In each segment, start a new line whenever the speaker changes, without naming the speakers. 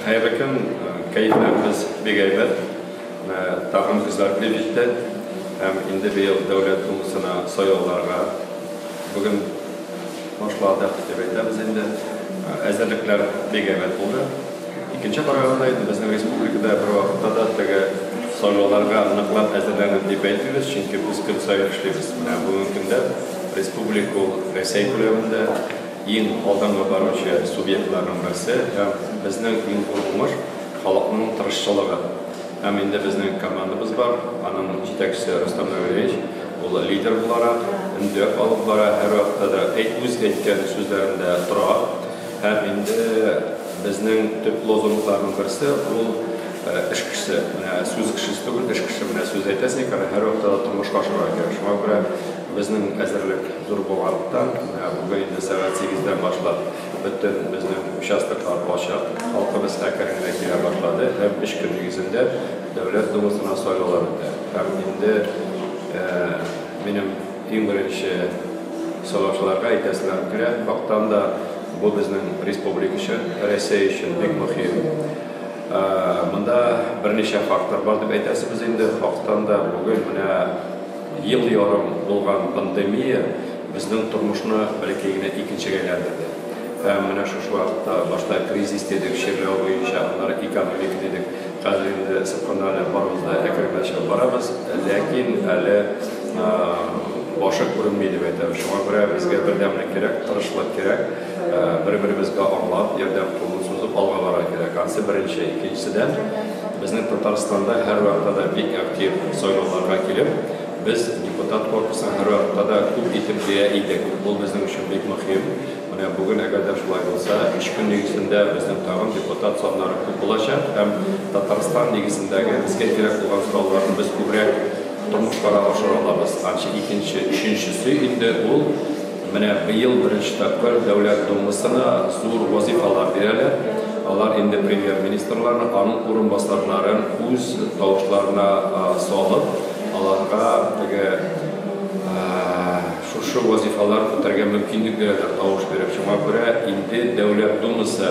Хәерле көн, кәефләребез бик әйбәт. Менә тагын көзләр килеп җитте. Һәм инде быел Дәүләт Думасына сайлауларга бүген башладык дип әйтәбез инде. Әзерлекләр бик әйбәт булды. Икенче караганда инде безнең республикада бервакытта да теге сайлауларга ныклап әзерләнеп дип әйтмибез, чөнки без көн саен эшлибез. Менә бүгенге көндә республика ул Рәсәй күләмендә иң алдынгы баручы субъектларның берсе һәм безнең иң зур уңыш, халыкның тырышчылыгы. Һәм инде безнең командабыз бар, аның җитәкчесе Рөстәм Нургалиевич, ул лидер буларак, өндәп алып бара, һәрвакытта да үз әйткән сүзләрендә тора. Һәм инде безнең төп лозунгларның берсе ул эш кешесе. Менә сүз кешесе түгел, эш кешесе. Менә сүз әйтәсең икән, һәрвакытта да тормышка ашырырга кирәк. Шуңа күрә безнең әзерлек зур булганлыктан, менә бүген инде сәгать сигездән башлап бөтен безнең участоклар ачык, халкыбыз әкрен генә килә башлады һәм өч көн нигезендә Дәүләт Думасына сайлаулар үтә. Һәм инде минем иң беренче сайлаучыларга әйтәселәрем килә, хактан да бу безнең республика өчен, Рәсәй өчен бик мөһим. Монда берничә фактор бар дип әйтәсебез инде. Хактан да бүген менә ел ярым булган пандемия безнең тормышны бәләкәй генә икенчегә әйләндерде. Һәм менә шушы вакытта башта кризис дидек, чирләү буенча, аннары экономика дидек. Хәзер инде сыпканда әле барыбыз да әкрен генә чыгып барабыз, ләкин әле башы күренми дип әйтәм. Шуңа күрә безгә бердәмлек кирәк, тырышлык кирәк, бер-беребезгә аңлап, ярдәм кулын сузып алга барырга кирәк. Ансы беренче. Икенчедән, безнең Татарстанда һәрвакытта да бик актив сайлауларга килеп, без депутат корпусын һәрвакытта да күп итеп җыя идек. Ул безнең өчен бик мөһим. Менә бүген әгәр дә шулай булса, өч көн нигезендә безнең тагын депутат саннары күп булачак һәм Татарстан нигезендәге безгә кирәк булган сорауларны без күбрәк тормышка да ашыра алабыз. Анчы икенче, өченчесе инде ул менә быел беренче тапкыр Дәүләт Думасына зур вазифалар бирәләр. Алар инде премьер-министрларны, аның урынбасарларын үз тавышларына салып, аларга теге Шушы вазифалар үтәргә мөмкинлек бирәләр тавыш биреп. Шуңа күрә инде Дәүләт Думасы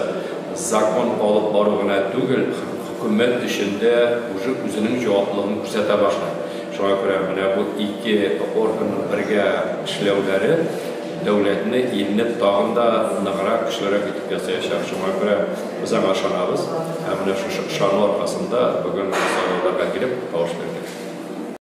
закон алып бару гына түгел, хөкүмәт эшендә уже үзенең җаваплылыгын күрсәтә башлый. Шуңа күрә менә бу ике органның бергә эшләүләре дәүләтне, илне тагын да ныграк, көчлерәк итеп ясаячак. Шуңа күрә без аңа ышанабыз һәм менә шушы ышану аркасында бүген сайлауларга килеп тавыш бирдек.